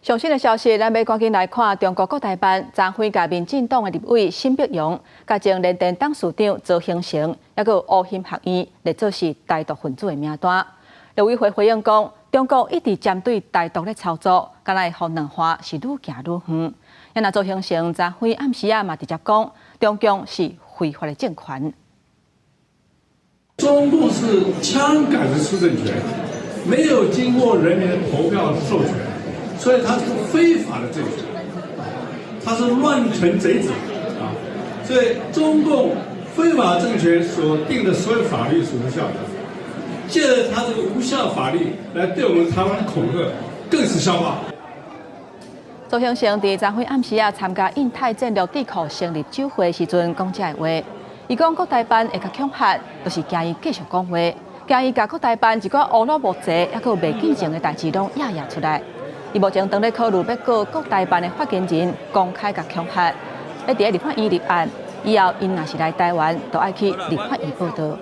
上新的消息，咱欲趕緊來看中國國台辦昨昏共民進黨的立委沈伯洋，共前聯電董事長鄒幸成，猶閣有烏欣學院列做是台獨分子的名單。陸委會回應講，中國一直針對台獨咧操作，敢若會予兩岸是愈行愈遠。啊若鄒幸成昨昏暗時仔嘛直接講，中共是非法的政權。中共是槍桿子出政權，沒有經過人民的投票授權，所以它是非法的政權，它是亂臣賊子啊！所以中共非法政權所定的所有法律是無效的，借著它這個無效法律來對我們台灣恐嚇，更是笑話。鄒幸成佇昨昏暗時仔參加印太戰略智庫成立酒會時陣講這个話，伊講國台辦會共恐嚇，就是驚伊繼續講話，驚伊共國台辦一寡烏魯木齊，猶閣有袂見證的代誌攏掖掖出來。伊目前當咧考慮欲告國台辦的發言人公開共恐嚇，欲佇咧立法院立案，以後𪜶若是來台灣，就愛去立法院報到。